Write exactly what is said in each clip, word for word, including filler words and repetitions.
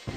ཆ་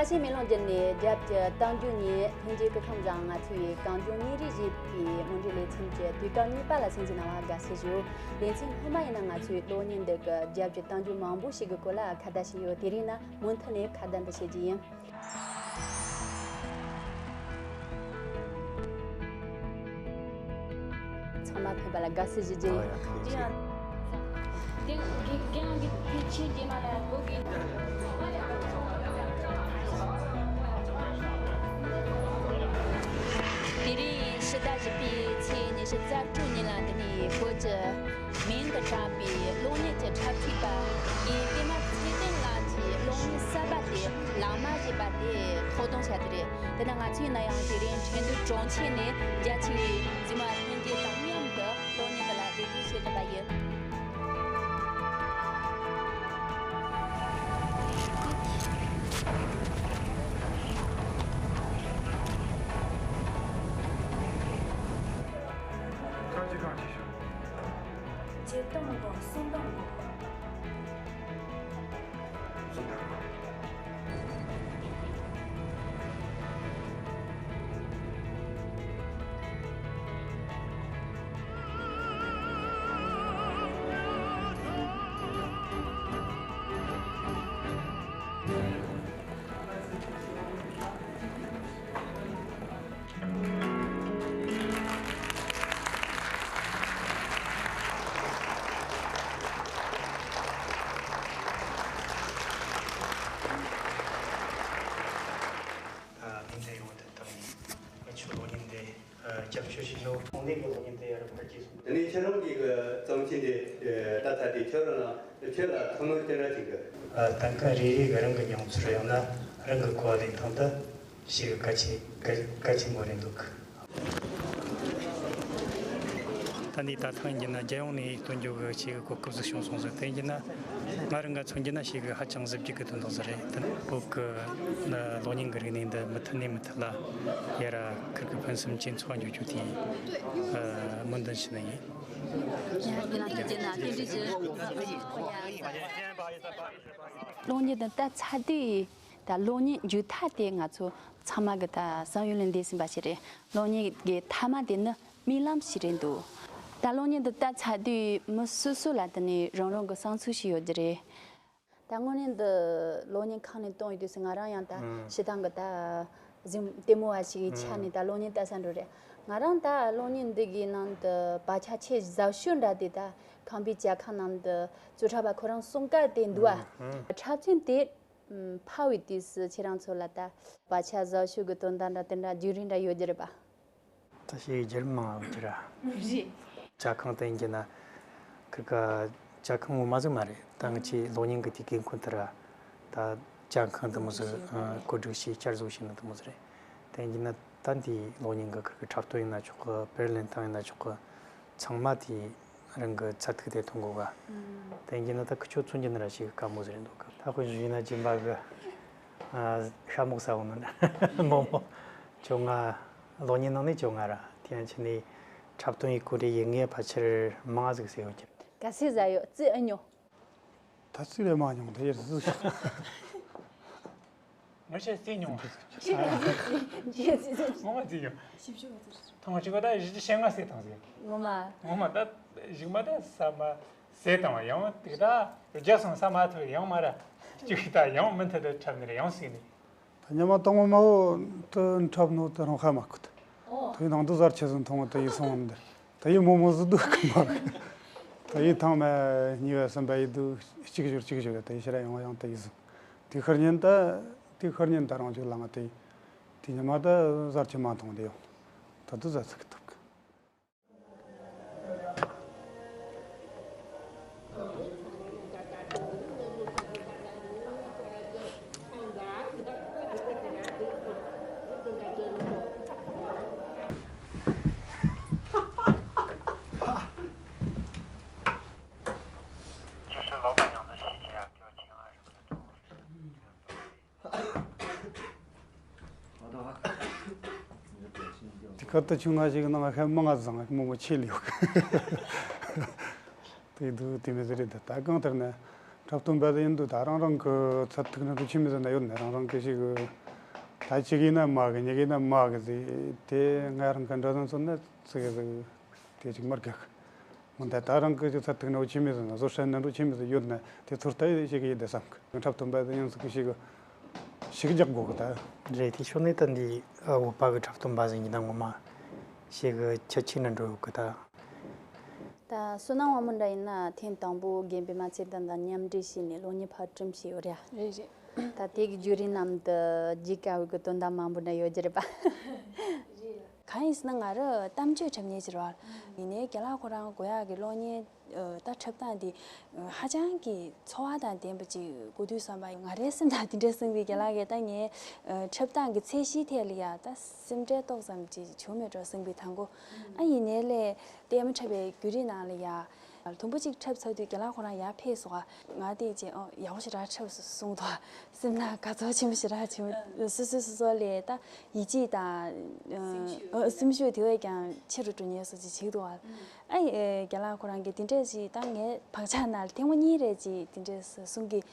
ཤས་མེ་ལོང་བརྒྱུད་ནས་རྒྱབ་ཀྱི་གཏམ་རྒྱུད་ཉིད་ལྷན་རྒྱས་སྐུ་ཁམས་བཟང་། ང་ཚོས་གངས་ལྗོངས་ཉིན་རེ་ཞེས་པའི་མུ་འབྲེལ་ལེ་ཚན་གྱི་དུས་སྐབས་གཉིས་པ་ལ་གསན་གཟིགས་གནང་བར་དགའ་བསུ་ཞུ། ལེ་ཚན་སྔོན་མ་ཡིན་ན་ང་ཚོས་གློག་བརྙན་འདི་གི་རྒྱབ་ཀྱི་གཏམ་རྒྱུད་མང་པོ་ཞིག་གི་སྐོར་ལ་ཁ་བརྡ་བྱས་ཡོད། དེ་རིང་ན་མུ་མཐུད་ནས་ཁ་བརྡ་འདི་བྱེད་རྒྱུ་ཡིན། ཚང་མ་ཕེབས་པ་ལ་དགའ་བསུ་ཞུ་རྒྱུ་ཡིན། ཨ་ཡ། ཐུགས་རྗེ་ཆེ། དེ་ཡང་དེ་དེ་ཡང་དེ་དེ་ཆེ་རྗེས་མ་ལ་བོད་ཀྱི། དེ་རིང་ཕྱི་ཟླ་བཞི་པའི་ཚེས་ཉི་ཤུ་རྩ་དྲུག་ཉིན་ལ་འདི་ནས་བོད་ཀྱི་མིང་དུ་གྲགས་པའི་གློག་བརྙན་གྱི་འཁྲབ་ཁྲིད་པ་དགེ་པད་མ་ཚེ་བརྟན་ལགས་ཀྱིས་གློག་བརྙན་གསར་པ་དེ་ལག་དམར་ཞེས་པ་དེ་ཐོག་རྡུང་བྱས་ཏེ་རེད། དེ་ན་ང་ཚོས་ན་ཡང་དེ་རིང་ཁྲེང་ཏུའུ་གྲོང་ཁྱེར་ནས་རྒྱ་ཆེ་བའི་གཟིགས་མོ་བ་ལྷན་རྒྱས་དང་མཉམ་དུ་གློག་བརྙན་འདི་ལ་རེ་སྒུག་བྱེད་བཞིན་པ་ཡིན། གང་ཅི་གང་ཅི་ཞུ། བརྗེད་གཏོང་དགོས། སྲུང་གཏོང་དགོས། སྲུང་གཏོང་དགོས། ད་མིང་ཚད་ཡོང་བ་དེ་དག་ཡིན། ང་ཆོའི་གློག་བརྙན་དེ་རྒྱབ་སྐྱོར་བྱས་ནོ་ཚོང་ལས་ཀྱི་གློག་བརྙན་དེ་ཡར་འཕར་རྒྱས་སོང་། དེ་ནས་ཁྱེད་རང་གི་གི་བརྩམས་ཆོས་འདི་ད་ལྟ་དེ་ཁྱོད་རང་ཁྱོད་ལ་ཐུགས་སྣང་ཅི་འདྲ་ཅིག་གི། ད་ག་རེ་རེ་གི་རང་གི་མྱོང་ཚོར་ཡང་ན་རང་གི་གོ་བ་ལེན་སྟངས་དེ་ཞེ་གི་གལ་ཆེ་གལ་གལ་ཆེན་པོ་རེད་འདུག། ད་འདི་ད་ཐེངས་ཡིན་ན་རྒྱལ་ཡོངས་ནས་སྟོན་རྒྱུ་གི་ཞེ་གི་གོ་སྐབས་ཟིག་བྱུང་སོང་ཟེར། དེ་ཡིན་ན་ང་རང་ག་མཚོན་རྒྱུ་ན་ཞེ་གི་ཧ་ཅང་གཟི་བརྗིད་གི་དོན་དག་ཟིག་རེད། དེ་ནི་བོད་གི་གློག་བརྙན་གི་རིག་གནས་འདི་མུ་མཐུད་ནས་མུ་མཐུད་ལ་ཡར་ཁུར་གི་ཕུན་སུམ་ཇེ་ཚོགས་འགྱོ་རྒྱུ་དེ་སྨོན་འདུན་ཞུ་ནི་ཡིན། ཡ་ཡིན་ལ་ཐུགས་རྗེ་གནང་། ཐུགས་རྗེ་ཆེ། གློག་བརྙན་དེ་ལྟ་ཚར་དུས། ད་གློག་བརྙན་མཇུག་མཐའ་དེ་ང་ཚོ་ཚང་མ་གི་ད་བསམ་ཡུལ་ལས་འདས་ཟིན་པ་ཞིག་རེད། གློག་བརྙན་གི་མཐའ་མ་དེ་ནི་རྨི་ལམ་ཞིག་རེད་འདུག། ད་གློག་བརྙན་འདི་ལྟ་ཚར་དུས་མི་སོ་སོ་ལ་དེ་ནས་རང་རང་གི་བསམ་ཚུལ་ཞིག་ཡོད་རྒྱུ་རེད། ད་དངོས་གནས་འདི་གློག་བརྙན་ཁང་ནས་གཏོང་ཡོད་དུས་སུ་ང་རང་ཡང་ད་ཨང་། སྤྱིར་བཏང་གི་ད་གཟིགས་ལྟད་མོ་བ་ཞིག་གི་ཆ་ནས་ད་གློག་བརྙན་ལྟ་ས་འགྲོ་རེད། ང་རང་ད་གློག་བརྙན་འདི་གི་ནང་དུ་བག་ཆགས་ཆེས་ཟབ་ཤོས་འདྲ་དེ་ད་ཁམས་པའི་ཇ་ཁང་ནང་དུ་རྩོད་གྲྭ་པ་ཁོ་རང་གསུམ་ཀ་དེ་འདུག་ཨ། འཁྲབ་ཚན་དེ། ཕ་བའི་དུས་སུ་ཁྱེད་རང་ཚོ་ལ་ད་བག་ཆགས་ཟབ་ཤོས་ཀྱི་དོན་དག་འདྲ་དེ་འདྲ་བརྒྱུད་རིམ་འདྲ་ཡོད་རྒྱུ་རེད་པ། ད་ཞེ་བརྒྱུད་རིམ་མང་བ་ཡོད་རྒྱུ་ར། རེད། ཇ་ཁང་དེ་ཡིན་གྱི་ན་ཁི་ཀ་ཇ་ཁང་ངོ་མ་ཟིག་མ་རེད། ད་ང་ཆེ་གློག་བརྙན་གི་དེ་དགོས་མཁོ་དེ་ར། ད་ཇ་ཁང་དེ་མོ་ཟིག་བཀོད་སྒྲིག་བྱས་བསྐྱར་བཟོ་བྱས་ན་དེ་མོ་ཟིག་རེད། དེ་ཡིན་གྱི་ན་ད་འདི་གློག་བརྙན་གི་ཁི་ཀ་འཁྲབ་སྟོན་ཡིན་ན་ཆོག་གི། དཔེར་ལེན་སྟངས་ཡིན་ན་ཆོག་གི། ཚང་མ་དེ་རང་གི་ཚད་ཐིག་དེ་མཐོང་དགོས་ག། དེ་ཡིན་ན་ད་ཁི་ཆོ་མཚོན་རྒྱུ་ན་ར་ཞིག་དཀའ་མོ་ཟེར་འདུག་ག། ད་དཔེ་བཞག་ན་སྦྱིན་པ་གི་ཤ་མོག་ཟ་འོང་ན་མོག་མོག་བཅོ་ལྔ། གློག་བརྙན་ནང་ནས་བཅོ་ལྔ་ར། དེ་ཡང་ཕྱི་ནས་འཁྲབ་སྟོན་ཡི་གོ་རེ་ཡི་ངས་ཕལ་ཆེར་མང་ཟིག་ཟེར་ཡོད་ཀྱི། ག་ཚོད་ཟ་ཡོད་རྩི་ཨེ་མྱོང་། ད་རྩི་རེ་མ་མྱོང་། ད་ཡར་ཟི་ཤོག། ངས་ཆེ་རྩི་མྱོང་། ངོ་མ་རྩི་མྱོང་། ཐེངས་གཅིག་པ་ད་བཞི་བཅུ་ཞེ་ལྔ་ཟས་བཏང་ཟིག། ངོ་མ། ངོ་མ་ད་གཞུག་མ་ད་ཟ་མ་ཟས་བཏང་བ་ཡང་དེ་ད་རྒྱག་སོང་ཟ་མ་ཐུབ་ཡང་མ་ར་ཅིག་ད་ཡང་མུ་མཐུད་དུ་འཁྲབ་ནི་རེད། ཡང་ཟིག་ནི། ད་ཉི་མ་དང་པོ་མ་བོ་དུ་འཁྲབ་ནོ་དུ་རང་ཧ་མ་གོ་ད། ཨོ། དུ་ཡི་ནང་དུ་གཟར་ཆེ་ཟིན་མཐོང་བ་དུ་ཡི་སོང་བ་འདིར། དུ་ཡི་མོ་མོ་ཟི་དུ་ཁུ་མ་གི། དུ་ཡི་ཐང་མ་གཉིས་པ་གསུམ་པ་ཡི་དུ་གཅིག་ཞོར་གཅིག་ཞོར་དུ་ཡི་ཕྱིར་ཡོང་བ་ཡང་དུ་ཡི་ཟིན། དུ་ཤར་ཉིན་ད་དུ་ཤར་ཉིན་ད་རང་ཅིག་ལ་ང་དུ་ཡི། དེ་ཉི་མ་ད་གཟར་གྱི་མ་མཐོང་དེ་ཡོང་། ད་དུ་གཟར་ཚིག་ཐུབ་གི། དེ་ཁར་ད་ཆུང་ང་ཞིག་ནང་ཁ་མང་ང་བཟང་མོ་མོ་ཆེ་ལ་ཡོད་གི། དེ་འདུག་དེ་མི་ཟེར་རེད། ད་གང་ལྟར་ན་འཁྲབ་སྟོན་པ་ཡིན་དུས་ད་རང་རང་གི་ཚད་ཐིག་ནང་དུ་ཆི་མི་ཟེར་ན་ཡོད་ནས། རང་རང་གི་ཞིག་ད་གཅིག་ཡིན་ན་མ་གི། གཉིས་ཡིན་ན་མ་གི་ཟེར། དེ་ང་རང་གི་འདྲ་ཟིན་སོང་ན་ཚིག་གི་ཟེར། དེ་ཅིག་མར་གེགས། འོན་ཏེ་ད་རང་གི་ཅིག་ཚད་ཐིག་ནང་ཆི་མི་ཟེར་ན། བཟོ་ཧྲན་ནང་དུ་ཆི་མི་ཟེར་ཡོད་ན་དེ་ཚོར་ལྟ་ཡི་ཞིག་ཡིན་དེ་བསམ་གི། འཁྲབ་སྟོན་པ་དེ་ཡང་ཟིག་གི་ཞིག་ཞིག་རྒྱག་དགོས་གི་ད། རེད། དེ་ཕྱོགས་ནས་ད་འདི་བོད་པ་གི་འཁྲབ་སྟོན་པ་ཟིག་ཡིན་ན་ངོ་མ་ཞིག་གི་ཁྱད་ཆོས་ནི་འགྲོ་ཡོད་གི་ད། ད་བསོད་ནམས་དབང་མོ་འདྲ་ཡིན་ན་ཐེངས་དང་པོ་རྒན་པད་མ་ཚེ་བརྟན་དང་མཉམ་འབྲེལ་བྱས་ནས་གློག་བརྙན་ཕབ་སྒྲིག་བྱས་ཡོད་རེད། རེད་རེད། ད་དེ་གི་བརྒྱུད་རིམ་ནང་དུ་བརྗེད་དཀའ་བའི་གི་དོན་དག་མང་པོ་འདྲ་ཡོད་རྒྱུ་རེད་པ། རེད། གང་ཡིན་ཟེར་ན་ང་རང་གཏམ་བརྗོད་འཁྲབ་མཁན་ཞིག་རེད་པ། ཡིན་ནའི་རྒན་ལགས་ཁོ་རང་གོ་ཡག་གི་གློག་བརྙན་ཨ་ད་འཁྲབ་སྟངས་དེ་ཨ་ཧ་ཅང་གི་འཚོ་བ་དང་ལྡན་པ་ཅིག་དགོས་དུས་བསམ་པ། ང་རའི་སེམས་ཐག་དེ་འདྲ་སེམས་པའི་རྒན་ལགས་ཀྱིས་ད་ངའི་ཨ་འཁྲབ་སྟངས་ཀྱི་ཚད་གཞིའི་ཐད་ལ་ཡ་ད་སེམས་ཁྲལ་ཏོག་ཙམ་ཅིག་བྱུང་མེད་འགྲོ་སེམས་པའི་དང་པོ། ཨ་ཡིན་ནའི་ལས་ལྟད་མོ་འཁྲབ་པའི་བརྒྱུད་རིམ་ནང་ལ་ཡ། དུམ་བུ་གཅིག་འཁྲབ་ཚར་དུས་རྒན་ལགས་ཁོ་རང་ཡར་ཕེབས་སོང་ང་། ང་དེ་རྗེས་ཨོ་ཡག་པོ་ཞེ་དྲག་འཁྲབ་སོང་། གསུངས་འདུག། སེམས་ནང་དགའ་ཚོར་ཆེན་པོ་ཞེ་དྲག་བྱུང་། སོ་སོ་སོ་སོ་ལས་ད་ཡིད་ཆེས་དང་ཨ་སེམས་ཤུགས་དེ་བས་ཀྱང་ཆེ་རུ་འགྲོ་ཉེན་སོགས་ཅིག་བྱེད་འདུག་ཨ། ཨ་ཡེ་རྒན་ལགས་ཁོ་རང་གིས་དེ་འདྲས་ཅིག་ད་ངའི་བག་ཆགས་ནང་ལ་ཐེངས་མ་གཉིས་རེ་ཅིག་དེ་འདྲས་གསུང་གི།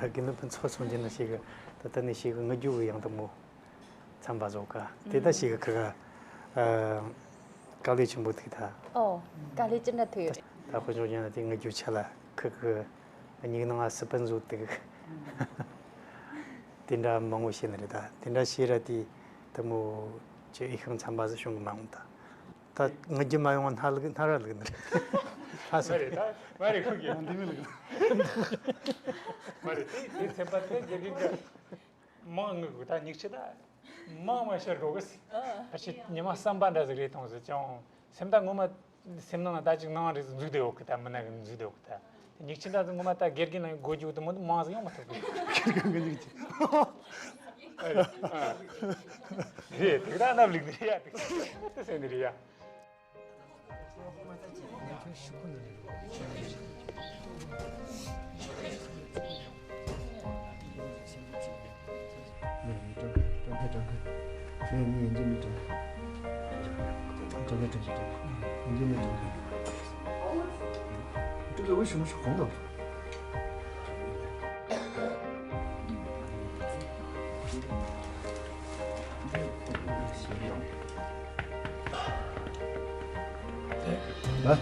དགེ་འདུན་ཕུན་ཚོགས་གསུང་རྒྱུ་ནི་ཞིག་ད་ལྟ་ནི་ཞིག་དངུལ་རྒྱུ་གི་ཡང་དུ་མོ། ཚན་པ་བཟོ་ག་དེ་ད་ཞིག་གི་ཁ་དཀའ་ལས་ཆེན་པོ་ཐུག་ད། ཨོ། དཀའ་ལས་ཅི་འདྲ་ཐུག་ཡོད། ད་དཔེ་བཞག་ན་དེ་ངེད་རྒྱུ་ཆ་ལ་ཁུ་གི་སྙིང་ནང་སི་པན་བཟོ་དུག་དེ་འདྲ་མང་བོ་བཤད་ནི་རེད། ད་དེ་འདྲ་བཤད་ར་དེ་དུ་མོ་ཅི་ཨི་ཤང་ཚན་པ་ཟི་བྱུང་གི་མ་འོང་ད། ད་ངེད་རྒྱུ་མ་ཡོང་བ་སྣ་ལུག་སྣ་ར་ལུག་ནི་རེད། ལྷ་ས་མ་རེད་ད། མ་རེད་ཁོ་གི་འདི་མི་ལུག་མ་རེད། དེ་དེ་ཚན་པ་དེ་རྒྱ་གི་གི་མང་ངུ་གུ་ད་ཉིག་ཆི་ད་མང་མ་ཤར་རོ་གི་སི། ཨ་ཤི་ཉི་མ་བསམ་པ་འདྲ་ཟིག་རེད་མཐོང་ཟིག་ཀྱང་སེམས་ད་ངོ་མ་སེམས་ནང་ད་ཅིག་ནང་རེ་འཛུགས་དེ་འོག་གི་ད་མི་ན་གི་འཛུགས་དེ་འོག་གི་ད་ཉིག་ཆི་ད་ངོ་མ་ད་དགེ་རྒན་ལ་གོ་རྒྱུ་དུ་མོ་མང་ཟིག་ཡོང་མ་ཐུབ་གི། དགེ་རྒན་གི་ཉིག་ཆི། རེད་དེ་ད་ནབ་ལིག་ནི་རེད་ཡ། དེ་ད་སེམས་ནི་རེད་ཡ།来，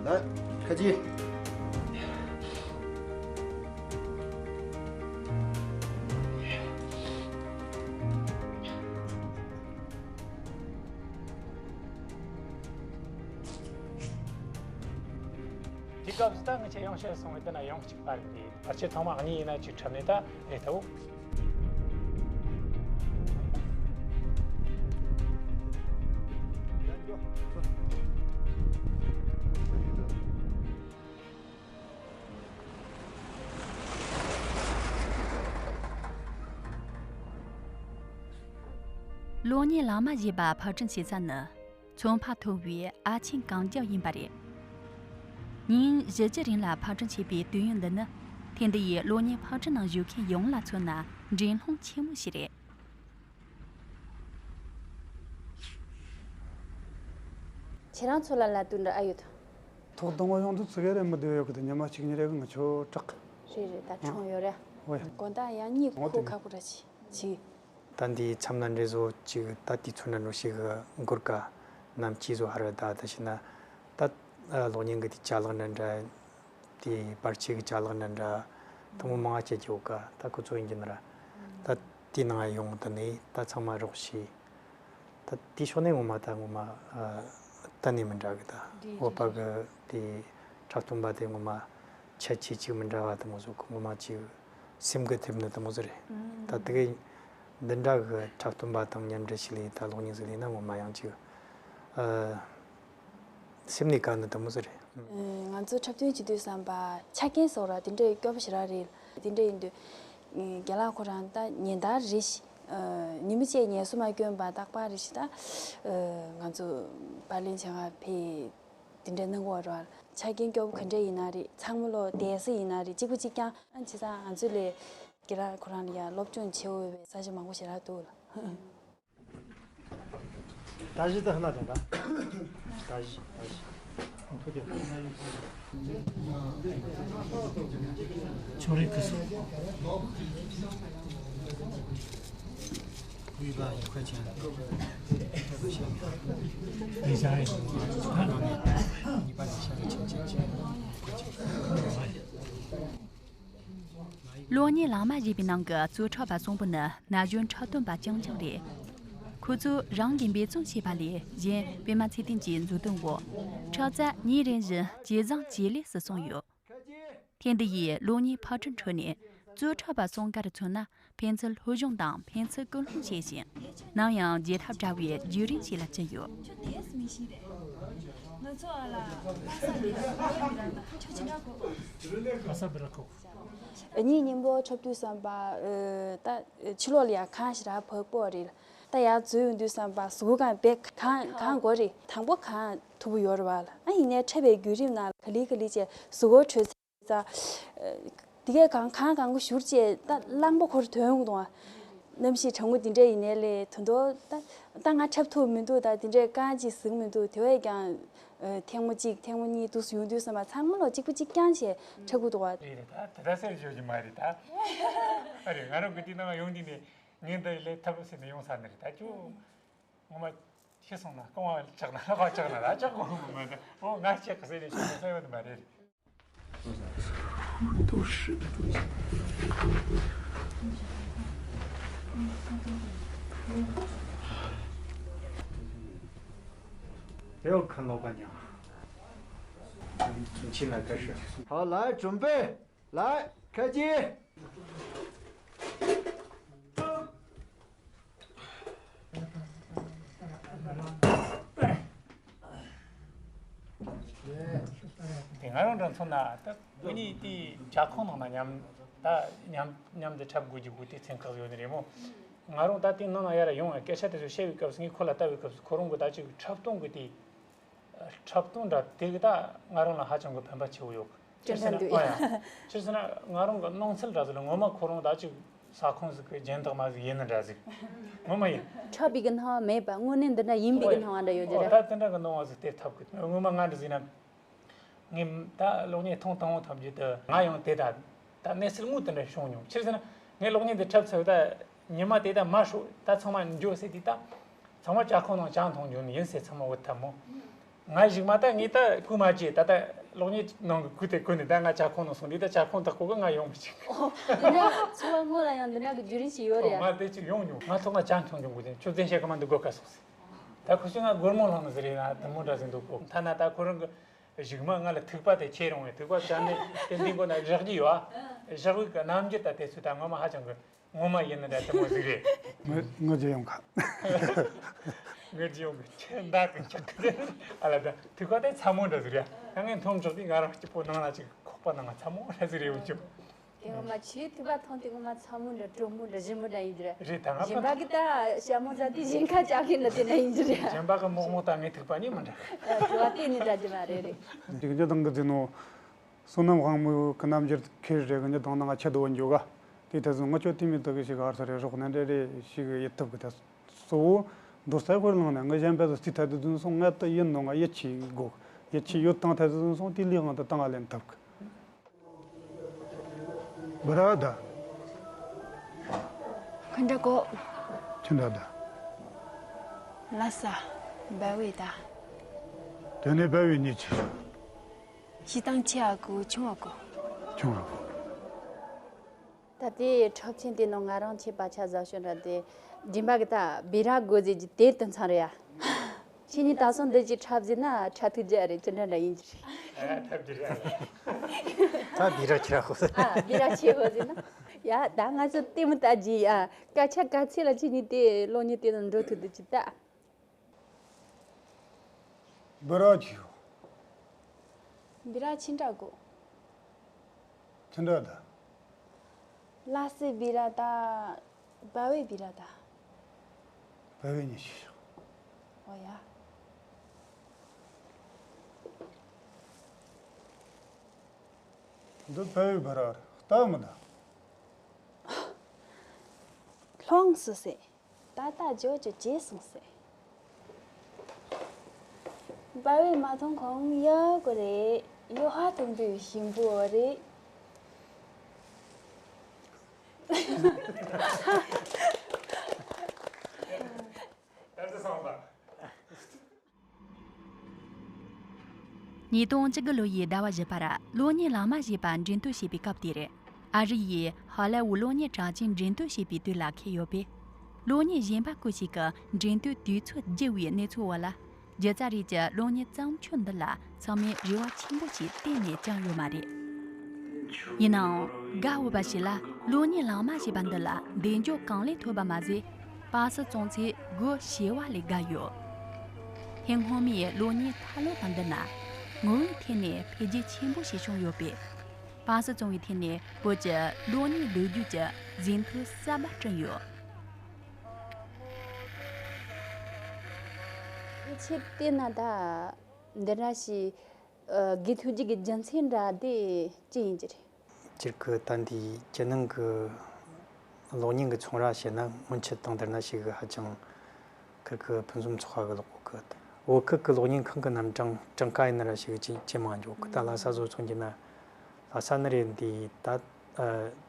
来，开机。 དེ་སྐབས་སུ་ད་ངི་ཆ་ཡོང་ཤེས་སོང་བས་དེ་ན་ཡོང་གཅིག་པ་རེད། དེ་ཕལ་ཆེར་ཐོག་མ་གཉིས་ཡིན་ན་གཅིག་འཁྲབ་ནས་ད་རེད་ད། འོ། གློག་བརྙན་ལག་མ་བཞེས་པ་ཕབ་སྒྲིག་བྱེད་ས་ནི། མཚོན་ཕ་ཐོན་པའི་ཨ་ཆེན་གངས་རྒྱབ་ཡིན་པ་རེད། ཉིན་བཞི་བཅུ་རིང་ལ་ཕབ་སྒྲིག་བྱེད་པའི་དུས་ཡུན་འདི་ནི་ཐེངས་འདི་ཡི་གློག་བརྙན་ཕབ་སྒྲིག་ནང་ཞུགས་མཁན་ཡོངས་ལ་མཚོན་ན་འགྲན་སློང་ཆེན་མོ་ཞིག་རེད། ཁྱེད་རང་ཚོ་ལ་ལ་དུ་འདྲ་ཨ་ཡོད། ཐོག་དང་པོ་ཡོང་དུས་ཙི་གེ་རེ་མི་བསྡད་ཡོད་གི་དུ་ཉི་མ་གཅིག་གཉིས་རེ་གི་ང་ཆོ་དྲག་རེད་རེད། ད་ཆུང་ཡོད་རེད། ཨོ་ཡ། དགོང་དག་ཡང་གཉིད་ཁུག་ཁ་ཁུག་ར་ཆི་ཆི། ད་འདིའི་མཚམས་ན་འདྲེ་བཟོ་ཅིག་ད་དུས་ཚོད་ན་འགྲོ་ཞིག་གི་སྒོར་ཀ་ནམ་ཅི་བཟོ་ཧ་ར་ད་ད་ཤི་ན་ད་གློག་བརྙན་གི་དེ་ཅ་ལག་ན་འདྲ། དེ་པར་ཆས་གི་ཅ་ལག་ན་འདྲ། དེ་མོ་མང་ང་བྱེད་ཀྱི་ཡོད་ཀ། ད་ཁོ་ཚོ་ཡིན་གྱི་ན་ར། ད་དེའི་ནང་ཡོང་དུ་ནས་ད་ཚང་མ་རོགས་བྱས། ད་དེའི་ཕྱོགས་ནས་ངོ་མ་ད་ངོ་མ་ཨ་གཏན་ནས་མི་འདྲ་གི། ད་རེད་བོད་པ་རེད་གི་དེ་འཁྲབ་སྟོན་པ་དེ་ངོ་མ་ཁྱད་ཆོས་ཅིག་མི་འདྲ་བ་དེ་མོ་ཟིག་གི། ངོ་མ་ཅིག་སེམས་ཀྱི་ཐེབས་ནི་དེ་མོ་ཟིག་རེད། ད་དེ་གི་འདི་འདྲ་གི་འཁྲབ་སྟོན་པ་དང་མཉམ་འབྲེལ་ཞིག་ལས། ད་གློག་བརྙན་ཟིག་ལས་ན་ངོ་མ་ཡང་ཅིག་ཨ་སེམས་ནས་དགའ་ནི་དེ་མོ་ཟིག་རེད། ཨ། ང་ཚོ་འཁྲབ་སྟོན་བྱེད་དུས་ཙམ་པ་ཆ་རྐྱེན་སོགས་ར་དེ་འདྲའི་སྐྱོ་པོ་ཞེ་དྲག་རེད། དེ་འདྲ་ཡིན་དུས་རྒན་ལགས་ཁོ་རང་ད་ཉིན་ལྟར་རེ་བཞིན་ཨ་ཉིན་མོ་གཅིག་ངལ་གསོ་མ་བསྐྱོན་པ་རྟག་པར་རེ་བཞིན་ད་ཨ་ང་ཚོ་པར་ལེན་བྱེད་ག་ཕེབས། དེ་འདྲ་གནང་གི་ཡོད་རེད། ཆ་རྐྱེན་སྐྱོ་པོ་ག་འདྲ་ཡིན་ན་རེད། ཚང་མ་ལོ་བསྡད་ས་ཡིན་ན་རེད། གཅིག་པ་གཅིག་རྐྱང་། ཨ་བྱས་ཙང་ང་ཚོ་ལས་རྒན་ལགས་ཁོ་རང་ལ་ཡ་སློབ་སྦྱོང་བྱེད་འོས་པའི་ས་ཆ་མང་པོ་ཞེ་དྲག་འདུག་ལ། ད་གཞི་ད་ཧ་ན་དང་ད། ད་གཞི་ད་གཞི། ཁྱོད་རེད་གི་སོ། 一百一块钱。等一下，哎，你把你现在钱钱钱。 གློག་བརྙན་ལག་མ་བཞེས་པའི་ནང་གི་གཙོ་འཁྲབ་པ་གསུམ་པོ་ནི་ན་གཞོན་འཁྲབ་སྟོན་པ་རྐྱང་རྐྱང་རེད། ཁོ་ཚོས་རང་གིས་འབད་བརྩོན་བྱས་པ་ལས་གཞན་པད་མ་ཚེ་བརྟན་གྱིས་མཛུབ་སྟོན་འོག་འཁྲབ་རྩལ་ཉིན་རེ་བཞིན་ཇེ་བཟང་ཇེ་ལེགས་སུ་སོང་ཡོད། ཐེངས་འདི་ཡི་གློག་བརྙན་ཕབ་སྒྲིག་ཁྲོད་ནས་གཙོ་འཁྲབ་པ་གསུམ་ཀར་མཚོན་ན། ཕན་ཚུན་སློབ་སྦྱོང་དང་ཕན་ཚུན་ཀུན་སློང་བྱེད་ཅིང་། ནམ་ཡང་བརྗེད་ཐབས་བྲལ་བའི་བརྒྱུད་རིམ་ཞིག་ལ་གྱུར་ཡོད། ཁྱོད་དེས་མི་ཤེས་རེད། ང་ཚོ་ཨ་ལ་ཁ་ས་རེད། ཁྱོད་ཅི་འདྲ་གོ། ཁ་ས་བི་ར་ཁོ། ཨ་ནི་གཉེན་པོ་འཁྲབ་དུས་ཙམ་པ་ཨ་ད་ཕྱི་ལོགས་ལ་ཡ་གང་ཞིག་ར་བབ་པོ་རེད། ད་ཡར་འཛུལ་ཡོང་དུས་ཙམ་པ་གཟུགས་པོ་གང་བེ་གང་གང་དགོས་རེད། དང་པོ་གང་ཐུབ་པོ་ཡོད་རེད་བ་ལ། ཨ་ཡིན་ནའི་འཁྲབ་པའི་བརྒྱུད་རིམ་ནང་ག་ལེ་ག་ལེ་བྱས་གཟུགས་པོ་དྲོད་ཙང་། དེ་གས་གང་གང་གང་གོ་བཞུར་བྱས་ད་རླངས་པ་ཁོར་ཐོན་འོང་དང་། གནམ་གཤིས་གྲང་མོ་དེ་འདྲ་ཡིན་ནའི་ལས་དོན་དུ་ད་ད་ང་འཁྲབ་ཐུབ་མི་འདུག་ད་དེ་འདྲའི་རྐང་ཅིག་ཟིན་མི་འདུག་དེ་བས་ཀྱང་ཨ་ཐེངས་མ་གཅིག་ཐེངས་མ་གཉིས་འདུག་སེ་ཡོང་དུས་ཙམ་པ་ཚང་མ་ལོ་གཅིག་པ་གཅིག་རྐྱང་བྱས་འཁྲབ་དགོས་འདུག་བ། རེད་རེད། ད་དེ་འདྲ་ཟེར་ཆོག་གི་མ་རེད་ད། ཨ་རེད། ང་རང་གི་དེ་ནང་ཡོང་དུས་ནས་ངས་འདི་ལས་ཐབས་ཟེར་ནས་ཡོང་ས་ནི་རེད་ད་ཁྱོད། ངོ་མ་ཤི་སོང་ན་རྐང་པ་ཆག་ན་ལག་པ་ཆག་ན་ར་ཆག་གོ་མི་མ་ནི་ཨོ་ང་ཆག་གི་ཟེར་ནས་ཤི་སོང་ཡོད་མ་རེད། 都是。不要看老板娘。从现在开始。好，来，准备。 来，开机。 དེ་ང་རང་འདྲ་མཚོན་ན་ད་ངེད་གཉིས་དེ་ཇ་ཁང་ནང་ན་མཉམ་ད་མཉམ་མཉམ་དུ་འཁྲབ་དགོས་ཀྱི་དགོས་དེ་མཚན་ཁག་ཡོད་ནི་རེད་མོ། ང་རང་ད་དེ་ནང་ན་ཡར་ཡོང་བའི་སྐད་ཆ་དེ་ཚོ་བཤད་པའི་སྐབས་སུ་ངས་ཁོ་ལ་ལྟ་བའི་སྐབས་སུ་ཁོ་རང་གི་ད་ཅིག་འཁྲབ་སྟོན་གི་དེ། འཁྲབ་སྟོན་འདྲ་དེ་གི་ད་ང་རང་ལ་ཧ་ཅང་གི་ཕན་པ་ཆེ་བོ་ཡོད། ཅི་ཕན་ཟེར་ན་འདུག་ཨ་ཡ། ཅི་ཟེར་ན་ང་རང་གི་སྣང་ཚུལ་འདྲ་ཟེར་ལ་ངོ་མ་ཁོ་རང་ད་ཅིག་ས་ཁོངས་ཟིག་གི་རྒྱན་དག་མ་ཟིག་ཡིན་ནི་འདྲ་ཟིག་ངོ་མ་ཡིན། འཁྲབ་པའི་གི་སྣང་བ་མེད་པ་དངོས་གནས་འདི་འདྲ་ཡིན་པའི་གི་སྣང་བ་འདྲ་ཡོད་ཀྱི་ཨོ་རེད། ད་དེ་འདྲ་གི་སྣང་བ་ཟིག་སྟེར་ཐུབ་གི། ངོ་མ་ང་འདྲ་ཟིག་ན། ངས་ད་གློག་བརྙན་ཐེངས་དང་པོ་ཐོབ་རྒྱུ་དེ་ང་ཡང་དེ་ད་ད་གནས་ཚུལ་དངོས་དེ་འདྲ་བྱུང་མྱོང་། ཆི་ཟེར་ན་ངས་གློག་བརྙན་དེ་འཁྲབ་ཚར་ད་ཉི་མ་དེ་ད་མ་ཤོག་ད་ཚང་མ་འགྱོ་ཟེར་དུས་ད་ཚང་མ་ཇ་ཁང་ནང་ཇ་འཐུང་འགྱོ་ནི་ཡིན་ཟེར་ཚང་མ་འུ་ཐབས་མོ། ང་གཞུག་མ་ད་ངས་ད་སྐུ་མ་བརྗེད་ད་ད་གློག་བརྙན་ནང་གི་སྐུ་དེ་བཀོད་ནས་ད་ང་ཇ་ཁང་ནང་སོང་དུས་ད་ཇ་ཁང་དག་གོ་གི་ང་ཡོང་མི་ཆིག་ཨོ། འདི་འདྲ་འཚོ་བ་དངོས་ལ་ཡང་འདི་འདྲ་གི་བརྒྱུད་རིམ་ཞིག་ཡོད་རེད། ང་དེ་ཅིག་ཡོང་མྱོང་། ང་ཐོག་ང་ཇ་འཐུང་འགྱོ་དགོས་དེ་ཆུ་ཚན་བཤད་གི་མ་འདུག་གོ་ག་སོང་ཟེར། ད་ཁོ་ཚོས་ང་སྒོར་མོ་བསླངས་ནི་ཟེར་རེད། ང་དུ་མོ་འདྲ་ཟིག་འདུག་གོ། ཐ་ན་ད་ཁོ་རང་གི་གཞུག་མ་ང་ལ་ཐིགས་པ་དེ་ཁྱེར་ཡོང་བས། ཐིགས་པ་བཅར་ནས་དེ་འདི་མགོ་ན་བཞག་རྒྱུ་ཡོད་ཨ། བཞག་པའི་གི་རྣམ་འགྱུར་ད་དེ་ཚོ་ད་ངོ་མ་ཧ་ཅང་གི་ངོ་མ་ཡིན་ནི་འདྲ་དེ་མོ་ཟིག་རེད། ངོ་ངོ་རྒྱུ་ཡོང་ག་ངོ་རྒྱུ་ཡོང་གི་ཁྱེད་འདར་གི་ཆག་གི་ཨ་ལ། ད་ཐིགས་པ་དེ་ཚ་མོ་འདྲ་ཟིག་རེད་ཨ། ཡང་ངས་འཐུང་ཆོག་དུས་ང་རང་སྐྱིད་པོ་ནང་ལ་ཅིག་ཁོག་པ་ནང་ལ་ཚ་མོ་འདྲ་ཟིག་རེད་འུ་ཅུ། དེ་ངོ་མ་ཆེས་ཐིགས་པ་ཐོན་དེ་ངོ་མ་ཚ་མོ་འདྲ་དྲོན་མོ་འདྲ་ཞིམ་མོ་འདྲ་ཡིན་གྱི་རེད། རེད་ད་ང་གཞན་པ་གི་ད་ཞྭ་མོ་ཟ་དེ་ཞིང་ཁ་ལྕགས་ཁེ་འདྲ་དེ་འདྲ་ཡིན་གྱི་རེད། གཞན་པ་གི་མོག་མོག་ད་ངའི་ཐིགས་པ་གཉིས་མི་འདྲ། དྲི་བ་དེ་ནི་འདྲ་གྱི་མ་རེད་རེད། འདི་གི་འདི་དང་གི་འདི་ནོ། བསོད་ནམས་དབང་མོ་གི་རྣམ་འགྱུར་ཁེར་རེ་གི་འདི་དང་ནང་ང་ཆེད་དུ་འཇོག་ག་དེ་ད་གཟོད་ང་ཆོ་དེ་མི་དག་གི་ཞིག་ཨར་ས་རེ་རོགས་ནན་རེ་རེ་ཞིག་ཡིད་ཐུབ་གི་ད། གཙོ་བོ་འདུག་སའི་ཧོར་ལངས་ནས་ངའི་གཞན་པ་ཚོ་རྩིས་ཐ་དུ་དུན་སོང་ངས་ད་ཡིན་ནོ་ང་ཡིད་ཆེས་དགོས། ཡིད་ཆེས་ཡོད་དང་ཐ་དུ་དུན་སོང་དེ་ལས་དབང་དུ་བཏང་ང་ལེན་ཐུབ་གི། བུ་ར་ད། ཁོ་འདྲ་གོ། ཁྱོད་འདྲ་ད། ལ་ས། བལ་བའི་ད། དེ་ནས་བལ་བའི་ཉིད་ཆེ། ཤི་དང་ཆེ་ཨ་གོ་ཆུང་ཨ་གོ། ཆུང་ཨ་གོ། དེ་འཁྲབ་ཆེན་དེ་ནང་ང་རང་ཆེ་པ་ཆ་ཟ་ཤོད་འདྲ་དེ་རྒྱུན་པ་གི་ད་སྦི་ར་དགོས་ཟེར་གྱི་དེ་དུ་མཚང་རེད་ཡ། ཁྱེད་གཉིས་ད་སོང་འདི་ཅིག་འཁྲབ་ཟེར་ན་འཁྲབ་ཐུབ་རྒྱུ་རེད་ཅི་འདྲ་འདྲ་ཡིན་གྱི་རེད། ཨ་ཐབས་ཀྱི་རེད། ད་སྦི་ར་ཁྱེད་ར་ཧོ་ཟེར། ཨ་སྦི་ར་ཁྱེད་ཧོ་ཟེར་ན། ཡ་ད་ང་ཚོ་ལྟད་མོ་ལྟ་རྒྱུ་ཡ་སྐད་ཆ་ག་ཚད་ལ་ཁྱེད་གཉིས་དེ་གློག་བརྙན་དེ་ནང་འགྲོ་ཐུབ་འདུག་ཅི་ལྟ། སྦི་ར་ཆི་ཡོད། སྦི་ར་ཆི་འདྲ་གོ། ཆི་འདྲ་ད། ལ་སེ་སྦི་ར་ད། བལ་བའི་སྦི་ར་ད། བལ་བའི་ཉི་ཤུ་ཤོག། ཨོ་ཡ། འདི་བལ་བའི་སྦི་ར་རེད་ལྟ་མི་ད། ལྷོང་སུ་སེ། ད་ལྟ་ཇོ་ཇོ་བྱས་སོང་ཟེར། སྦ་བའི་མ་ཐོང་ཁོང་ཡག་གོ་རེད། ཡོ་ཧ་ཐོང་དུས་ཞིམ་པོ་རེད། ཨ་ཙི་སོང་པ། ཉིས་སྟོང་བཅུ་དགུ་ལོ་ཡི་ཟླ་བ་བཞི་པར་གློག་བརྙན་གླང་མ་ཞེས་པ་འགྲེམས་སྟོན་བྱེད་པའི་སྐབས་དེར། ཨ་རི་ཡི་ཧོ་ལེ་ཝུ་གློག་བརྙན་གྲགས་ཅན་འགྲེམས་སྟོན་བྱེད་པའི་དུས་ལ་འཁེལ་ཡོད་པས། གློག་བརྙན་གཞན་པ་སྐོར་ཞིག་གི་འགྲེམས་སྟོན་དུས་ཚོད་བསྒྱུར་བའི་གནས་ཚུལ་འོག་ལ། སྒྱུ་རྩལ་རིགས་ཀྱི་གློག་བརྙན་བརྩམས་ཆོས་འདི་ལ་ཚང་མས་རེ་བ་ཆེན་པོ་ཞིག་གཏན་ནས་བཅངས་ཡོད་མ་རེད། ཡིན་ནའང་། དགའ་འོས་པ་ཞིག་ལ་གློག་བརྙན་གླང་མ་ཞེས་པ་འདི་ལ་འདེགས་འཇོག་གང་ལེགས་ཐོབ་པ་མ་ཟད། པ་སི་བཙོང་ཚད་སྒོ་ཕྱེ་བ་ལས་བརྒལ་ཡོད། ཧིན་སྔོན་མའི་གློག་བརྙན་ཐར་ལོ་དང་བསྡུར་ན། ངོ་བོའི་ཐད་ནས་འཕེལ་རྒྱས་ཆེན་པོ་ཞིག་བྱུང་ཡོད་པས། པ་སི་བཙོང་བའི་ཐད་ནས་བོད་ཀྱི་གློག་བརྙན་ལོ་རྒྱུས་ཀྱི་ཟིན་ཐོ་གསར་པ་བསྐྲུན་ཡོད། ཆེད་བལྟས་ན་ད་འདི་འདྲ་ཞིག་དགེ་ཐུགས་རྗེ་གི་རྒྱུ་མཚན་འདྲ་དེ་ཅི་ཡིན་གྱི་རེད། སྤྱིར་གི་ད་འདི་རྒྱལ་ནང་གི་གློག་བརྙན་གི་ཚོང་ར་བྱས་ན་སྔོན་ཆད་དང་བསྡུར་ན་ཞིག་གི་ཧ་ཅང་ཁིར་གི་ཕུན་སུམ་ཚོགས་པ་གི་ལོག་གི། བོད་ཁུལ་གི་གློག་བརྙན་ཁང་གི་རྣམ་གྲངས་གྲངས་ཀ་ཡིན་ན་ར་ཞིག་གི་ཅི་ཅི་མང་འཇོག་གི། ད་ལྷ་ས་བཟོ་ཚོང་གི་ན་ལྷ་ས་ནི་རེད། འདི་ད་ཨ་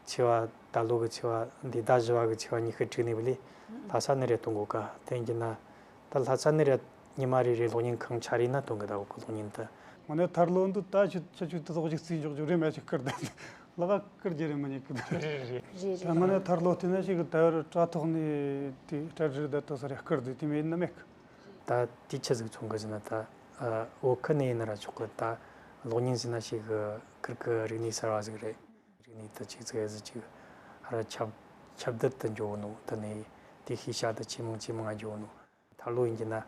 ཆེ་བ་ད་ལོ་གི་ཆེ་བ་འདི་ཟླ་བཞི་བ་གི་ཆེ་བ་ཉི་ཤུ་དྲུག་ནས་བུ་ལི་ལྷ་ས་ནི་རེད་གཏོང་གོ་ག་དེ་ཡིན་གྱི་ན། ད་ལྷ་ས་ནས་ར་ཉི་མ་རེ་རེ་གློག་བརྙན་ཁང་ཆ་རེ་ན་གཏོང་གི། ད་འོ་གི་གློག་བརྙན་དུ། དངོས་གནས་ཐར་ལོ་འདི་ད་ཆུ་ཆུ་ཆུ་དུ་ཐོག་ཅིག་རྩིས་འཇོག་རྒྱུ་རེད། མ་ཅིག་བསྐུར་ད་ལག་བསྐུར་རྒྱུ་རེད། མ་ཉེས་གི་འདུག་རེད། རེད་རེད། ད་དངོས་གནས་ཐར་ལོ་བལྟས་ན་ཞིག་གི་ད་བར་དྲ་ཐོག་ནས་དེ་སྤྲ་སྒྲིག་ད་ལྟ་ས་རེ་བསྐུར་འདུག་དེ་མེད་ན་མེད་གི། ད་དེ་ཆི་ཟིག་མཚོན་གི་ཟེར་ན། ད་ཨ་བོད་ཁུལ་ནས་ཡིན་ན་ར་ཆོག་གི། ད་གློག་བརྙན་ཟེར་ན་ཞིག་གི་ཁིར་གི་རིག་གནས་གསར་བ་ཟིག་རེད། རིག་གནས་དུ་ཅིག་ཙིག་ཟིག་ཅིག་ཧ་ར་ཁྱབ་ཁྱབ་གདལ་དུ་འགྱོ་ནོ། དེ་ནས་དེ་ཤེས་བྱ་དུ་ཇེ་མང་ཇེ་མང་འགྱོ་ནོ། ཐར་ལོ་ཡིན་གྱི་ན།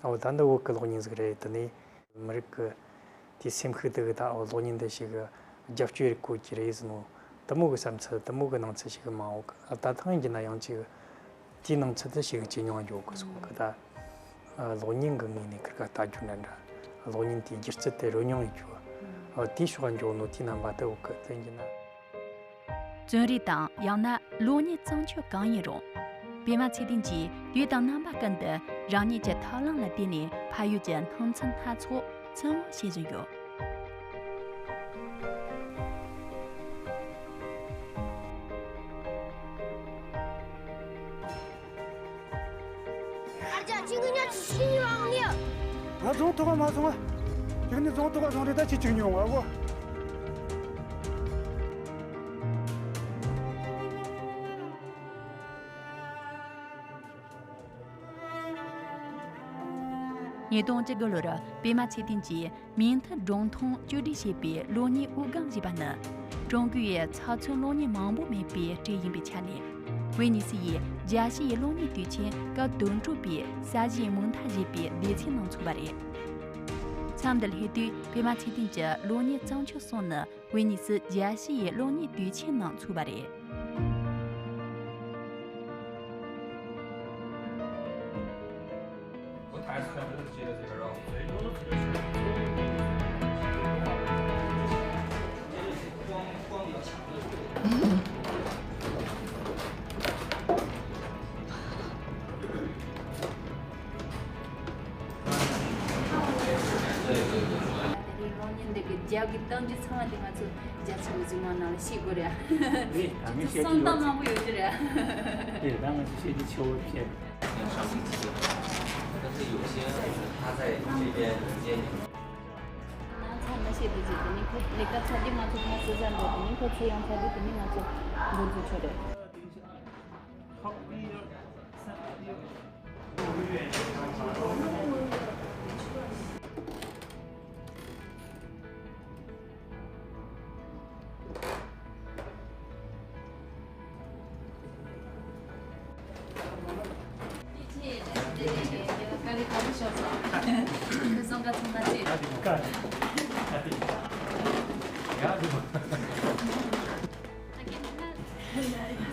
ཨོ་ད་འདི་བོད་ཀྱི་གློག་བརྙན་ཟིག་རེད། དེ་ནས་མི་རིགས་ཀྱི་དེ་སེམས་ཤུགས་དེ་གི་ད་ཨོ་གློག་བརྙན་འདི་ཞིག་གི་རྒྱབ་སྐྱོར་དགོས་ཀྱི་རེད་ཟེར་ནོ། དེ་མོ་གི་བསམ་ཚུལ་དེ་མོ་གི་སྣང་ཚུལ་ཞིག་གི་མང་བོ་གི། ད་ཐེངས་ཡིན་གྱི་ན་ཡང་ཅིག་དེའི་སྣང་ཚུལ་དེ་ཞིག་གི་ཇེ་ཉུང་འགྱོ་གི་སོང་གི། ད་གློག་བརྙན་གི་ངོས་ནས་ཁིར་ག་ལྟ་རྒྱུ་འདྲ་འདྲ། གློག་བརྙན་དེའི་སྒྱུ་རྩལ་དེ་རོལ་མྱོང་ཡིན་རྒྱུ། ཨོ་དེའི་ཕྱོགས་འགྱོ་ནོ་དེའི་རྣམ་པ་དེ་བོ་གི། དེ་ཡིན་གྱི་ན། རྩོམ་རིག་དང་ཡང་ན་གློག་བརྙན་བརྩམས་ཆོས་གང་ཡིན་རུང་། པད་མ་ཚེ་བརྟན་གྱིས་དུས་དང་རྣམ་པ་ཀུན་ཏུ་རང་ཉིད་ཀྱི་ཐབས་ལམ་ལ་བརྟེན་ནས་ཕ་ཡུལ་གྱི་སྣང་ཚུལ་སྣ་ཚོགས་ཚུར་སྣོན་བྱེད་བཞིན་ཡོད། ཨ་ཅག་ཅིག་གི་ཉག་ཅིག་ཤི་ཡོང་ངེ། ང་རྫོང་ཐོག་མ་སོང་ང་། ཅིག་ནི་རྫོང་ཐོག་མ་སོང་རེད། ད་ཅི་ཅིག་ཉོ་ང་བོ། ཉིས་སྟོང་བཅུ་དགུ་ལོར་པད་མ་ཚེ་བརྟན་གྱིས་མིང་མཐའ་སྒྲུང་ཐུང་བཅོས་སྒྲིག་བྱས་པའི་གློག་བརྙན་དབུགས་སྒམ་ཞེས་པ་ནི། ཀྲུང་གོའི་ཚགས་ཚུད་གློག་བརྙན་མང་པོ་མེད་པའི་གྲས་ཡིན་པའི་ཆ་ནས། ཝེ་ནི་སི་ཡིས་རྒྱལ་སྤྱི་ཡི་གློག་བརྙན་དུས་ཆེན་སྐབས་དོན་གྲུབ་པའི་གསར་བརྗེའི་མིང་མཐའ་ཞེས་པའི་སྡེ་ཚན་ནང་ཚུད་པ་རེད། མཚམས་འདི་སླེབས་དུས་པད་མ་ཚེ་བརྟན་གྱི་གློག་བརྙན་བརྩམས་ཆོས་གསུམ་ནི། ཝེ་ནི་སི་རྒྱལ་སྤྱི་ཡི་གློག་བརྙན་དུས་ཆེན་ནང་ཚུད་པ་རེད། དེ་རིང་གློག་བརྙན་འདི་གི་རྒྱབ་ཀྱི་གཏམ་རྒྱུད་ཚང་མ་དེ་ང་ཚོ་རྒྱབ་ཕྱོགས་གཟིགས་མོ་ནང་ལ་ཤེས་དགོས་རེད། ཨ་ནི་ཁྱེད་ཚོ་བསམ་སྟངས་མང་པོ་ཡོད་ཀྱི་རེད། དེ་ད་ང་ཚོ་ཤེས་རྒྱུ་ཆེ་བོ་བཤད། ང་ཚང་མ་ཤེས་དུས་ཅིག་དེ་ནི་ཁོ་ལས་ཀ་ཚར་དུས་ང་ཚོ་ཁོང་སྲིད་ས་འགྲོ། དེ་ནི་ཁོ་ཚེ་ཡང་ཚར་དུས་དེ་ནི་ང་ཚོ་ འགོ་འཛུགས་ཆོག་རེད།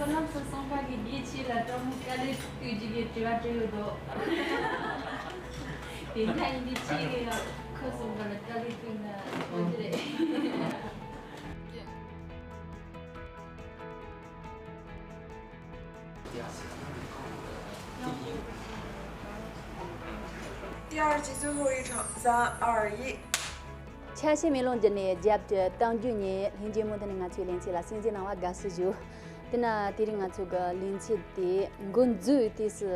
ཁོ་རང་ཚོ་སོང་པ་གི་དགེ་ཆེ་ལ་སྤྲང་མོ་དཀའ་ལས་སྟོན་རྒྱུ་གི་དྲི་བ་དྲི་ཡོད་དོ། དེ་འདྲ་ཡིན་དུས་ཁྱེད་ཀྱིས་ཡང་ཁོ་སོང་པ་ལ་དཀའ་ལས་སྟོན་ན་ཡོང་གི་རེད།第二节最后一场，三二一。 ཆ་ཤས་མེ་ལོང་བརྒྱུད་ནས་རྒྱབ་ཏུ་གཏམ་རྒྱུད་ཉན། ལྷན་རྒྱས་མུ་མཐུད་ནས་ང་ཚོའི་ལེ་ཚན་ལ་གསན་གཟིགས་གནང་བར་དགའ་བསུ་ཞུ། དེ་ན་དེ་རིང་ང་ཚོ་གི་ལེ་ཚན་དེ་འགོ་འཛུགས་དུས་སུ།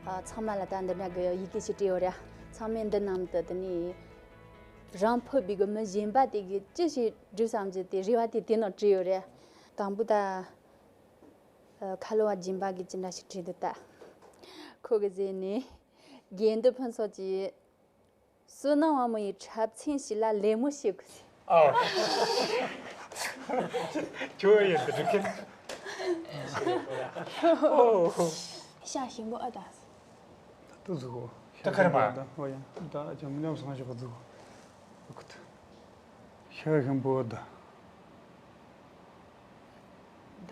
ཨ། ཚང་མ་ལ་ད་འདི་འདྲ་གི་ཡི་གེ་ཞིག་བྲིས་ཡོད་རེད། ཚང་མས་འདི་ནང་དུ་དེ་ནས་རང་ཕོད་པའི་གི་མི་གཞན་པ་དེ་གིས་ཅི་ཞིག་འབྲི་བསམ་གྱི་དེ་རེ་བ་དེ་དེ་ནང་བྲིས་ཡོད་རེད། དང་པོ་ད། ཨ། ཁ་ལོ་བ་སྦྱིན་པ་གིས་ཅི་འདྲ་ཞིག་བྲིས་འདུག་ད། ཁོ་གིས་གཟིགས་ནས། དགེ་འདུན་ཕུན་ཚོགས་ཀྱིས། བསོད་ནམས་དབང་མོ་ཡི་འཁྲབ་ཚན་ཞིག་ལ་ལད་མོ་བྱེད་དགོས། ཨོ། ཁྱོད་ཡིན་དུ་འགྲིག་གིན། ཨོ། ཤ་ཞིམ་པོ་ཨ་ད། ད་ཟུག་གོ། ད་ཁར་མ། ད་ཧོ་ཡ། ད་ཅང་མཉམ་སོང་ཞོག་ཟུག་གོ། ཁུ་ཐུ། ཤ་ཞིམ་པོ་ཨ་ད། ད།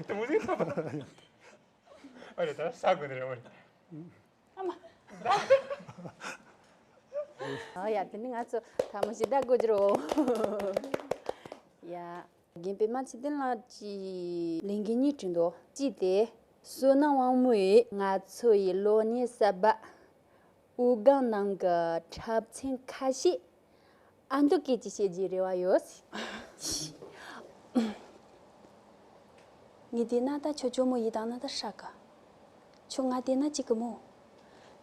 ད་མོ་ཟིག་ཐོབ། ཨ་རེ། ད་ས་གོ་ནི་རེད་བ། ཨ་མ། ཨ་ཡ། དེ་ནི་ང་ཚོ་ཐ་མ་ཞིག་ད་གོ་རྒྱུ་རོ། ཡ། རྒན་པད་མ་ཚེ་བརྟན་ལགས་ཀྱིས་ལས་འགུལ་གཉིས་བྲིས་འདུག་གཅིག་དེ། བསོད་ནམས་དབང་མོ་ཡིས་ང་ཚོ་ཡི་གློག་བརྙན་གསར་པ། དབུགས་ལྒང་ནང་གི་འཁྲབ་ཚན་ཁ་ཤས་ཨ་མདོ་སྐད་ཀྱིས་བཤད་རྒྱུའི་རེ་བ་ཡོད། ངས་བལྟས་ན་ད་ཁྱོད་ཇོ་མོ་ཡིས་བཏང་ན་ད་ཧྲ་གི། ཁྱོད་ང་བལྟས་ན་ཅིག་གི་མོ།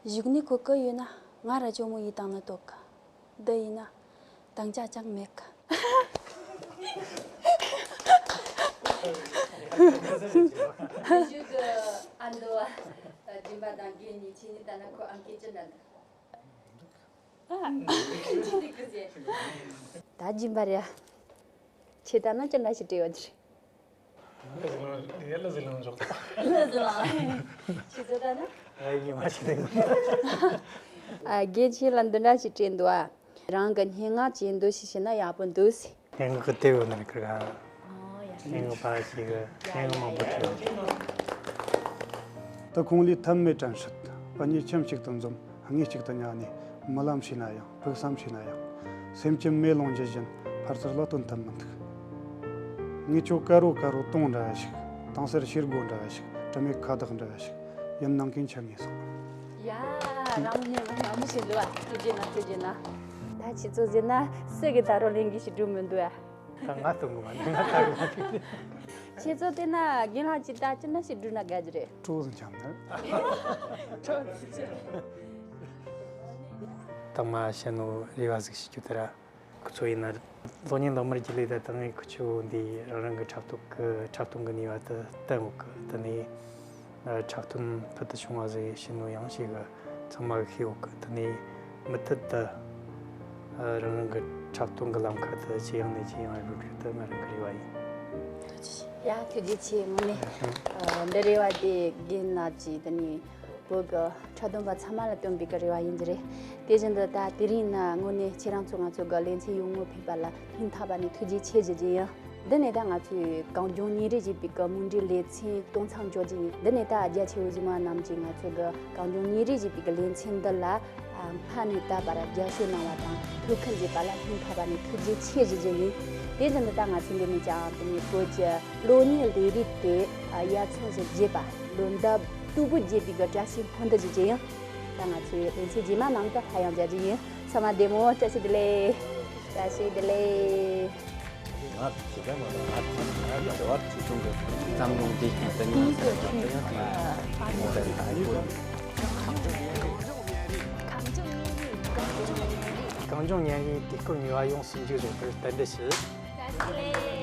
གཞུག་ནས་ཁོ་གི་ཡོད་ན་ང་ར་ཇོ་མོ་ཡིས་བཏང་ན་འདོད་གི། འདི་ཡིན་ན་དང་ཅག་ཅང་མེད་གི། གཞུག་གི་ཨ་མདོ་བ་སྦྱིན་པ་དང་རྒན་གཉིས་ཁྱེད་གཉིས་ལྟ་ན་ཁོ་ཨང་ཀི་ཅི་འདྲ་འདུག་ད་སྦྱིན་པ་རེད། ཁྱེད་ལྟ་ན་ཅི་འདྲ་ཞིག་བྲིས་ཡོད་རེད། ལ་ཟི་ལང་ལ་ཟི་ལང་འཇོག་ལ་ཟི་ལང་། ཁྱེད་ཚོ་ལྟ་ན། ཨ་ཡེ་མ་ཤི་དེ། ཨ། རྒན་ཁྱེད་ལ་འདི་འདྲ་ཞིག་བྲིས་འདུག་ཨ། རང་གི་སྙན་ངག་ཅིག་འདུག་ཞིག་བྱས་ན་ཡག་པོ་འདུག་ཟེར། སྙན་ངག་གི་དེབ་ཡོད་ནི་རེད་ཀི་ག། ཨོ་ཡ། སྙན་ངག་པ་ཞིག་གི་སྙན་ངག་མང་པོ་བྲིས་ཡོད། ད་ཁོང་ལས་ཐབས་མེད་དྲན་སྲིད། ཨ་མྱེས་ཁྱིམ་གཅིག་ཏུ་འཛོམས། དངོས་གཅིག་ཏུ་ཉལ་ནས་རྨི་ལམ་བྱས་ན་ཡང་། ཕུགས་བསམ་བྱས་ན་ཡང་། སེམས་ཀྱི་མེ་ལོང་ཇི་བཞིན་ཕར་ཚུར་ལ་སྟོན་ཐབས་མི་འདུག་ངས་ཁྱོད་དཀར་རོ་དཀར་རོ་དུང་འདྲ་བ་ཞིག་དྭངས་གསལ་ཕྱི་སྒོ་འདྲ་བ་ཞིག་དྲི་མེད་ཁ་བཏགས་འདྲ་བ་ཞིག་ཡིན་གནང་མཁན་ཆགས་ངེས་སོང་། ཡ། རང་ཉིད་ལ་དགའ་མོ་ཞིག་འདུག་བ། ཐུགས་རྗེ་གནང་། ཐུགས་རྗེ་གནང་། ད་ཁྱེད་ཚོ་ཟེར་ན་སུ་གིས་ད་རུང་ལས་འགུལ་ཞིག་སྒྲུབ་མི་འདུག་བ། ད་ང་སྟོན་གི་མ་འདུག་ང་ད་གི་མ་འདུག་ཁྱེད་ཚོ་བལྟས་ན་རྒན་ལགས་ཀྱིས་ད་ཅི་འདྲ་ཞིག་བསྒྲུབས་ན་དགའ་རྒྱུ་རེད། སྤྲོ་ཟིན་ཆགས་ནི། སྤྲོ་ཟིན་ཆགས། དང་མ་བཤད་ནོ་རེ་བ་ཟིག་ཞིག་རྒྱུ་དེ་ར། ཁོ་ཚོ་ཡིན་ན་གློག་བརྙན་ལག་དམར་གྱི་ལས་ད་དང་ངས་ཁོ་ཚོ་འདི་རང་རང་གི་འཁྲབ་སྟོན་གི་འཁྲབ་སྟོན་གི་ནུས་པ་དེ་བསྟན་འོག་གི་དེ་ནས། འཁྲབ་སྟོན་ཕུལ་དུ་བྱུང་བ་ཟིག་ཡིན་ནོ་ཡང་ཞིག་གི་ཚང་མ་གི་ཤེས་འོག་གི་དེ་ནས་མུ་མཐུད་དུ་རང་རང་གི་འཁྲབ་སྟོན་གི་ལམ་ཁ་དེ་ཇེ་ཡང་ནས་ཇེ་ཡང་འགྲོ་རྒྱུ་དེ་ང་རང་གི་རེ་བ་ཡིན། ཡ། ཐུགས་རྗེ་ཆེ། དངོས་གནས་འདི་རེ་བ་དེ་རྒན་ལགས་ཀྱིས་དེ་ནས་བོད་གི་འཁྲབ་སྟོན་པ་ཚང་མ་ལ་སྟོན་པའི་གི་རེ་བ་ཡིན་གྱི་རེད། དེ་བཞིན་དུ་ད་དེ་རིང་ན་དངོས་གནས་ཁྱེད་རང་ཚོ་ང་ཚོ་གི་ལེ་ཚན་ཡོང་ངོ་ཕེབས་པ་ལ་སྙིང་ཐག་པ་ནས་ཐུགས་རྗེ་ཆེ་ཞུ་རྒྱུ་ཡིན། འདི་ནས་ད་ང་ཚོའི་གངས་ལྗོངས་ཉིན་རེ་བཞིན་པའི་གི་མུ་འབྲེལ་ལེ་ཚན་གཏོང་མཚམས་འཇོག་རྒྱུ་ཡིན། འདི་ནས་ད་རྒྱ་ཆེ་བོ་གཟིགས་མོ་རྣམས་ཀྱིས་ང་ཚོ་གི་གངས་ལྗོངས་ཉིན་རེ་བཞིན་པའི་གི་ལེ་ཚན་འདི་ལ་སྔ་ནས་ད་བར་རྒྱབ་སྐྱོར་གནང་བ་དང་ཐུགས་ཁུར་མཛད་པ་ལ་སྙིང་ཐག་པ་ནས་ཐུགས་རྗེ་ཆེ་ཞུ་རྒྱུ་ཡིན། དེ་བཞིན་དུ་ད་ང་ཚོའི་འདི་ནས་ཀྱང་དེ་ནས་བོད་ཀྱི་གློག་བརྙན་ལས་རིགས་དེ་ཡར་ཚང་ཞིག་རྒྱས་པ། ལོ་འདབ་སྟུག་པོ་རྒྱས་པའི་གི་བཀྲ་ཤིས་སྨོན་འདུན་ཞུ་རྒྱུ་ཡིན། ད་ང་ཚོའི་ལེ་ཚན་རྗེས་མ་ནང་དུ་ཕར་ཡང་མཇལ་རྒྱུ་ཡིན། ཚང་མ་བདེ་མོ། བཀྲ་ཤིས་བདེ་ལེགས། བཀྲ་ཤིས་བདེ་ལེགས། ང་ཇི་ལྟར་མ་ལ་ང་ང་ང་བྲེལ་བ་ཆེ་ཆུང་གི་བསམ་བློ་འདི་ཤིང་དང་ཉིན་ཟེར་བ་དེ་ཡང་དེ་ཡང་དེ་ཡང་དེ་ཡང་དེ་ཡང་། གཏམ་བརྗོད་ཉན་མཁན་དུས་སྐབས་གཉིས་པ་ཡོངས་སུ་མཇུག་བསྒྲིལ་བར་རྟེན་འབྲེལ་ཞུ། བཀྲ་ཤིས་བདེ་ལེགས།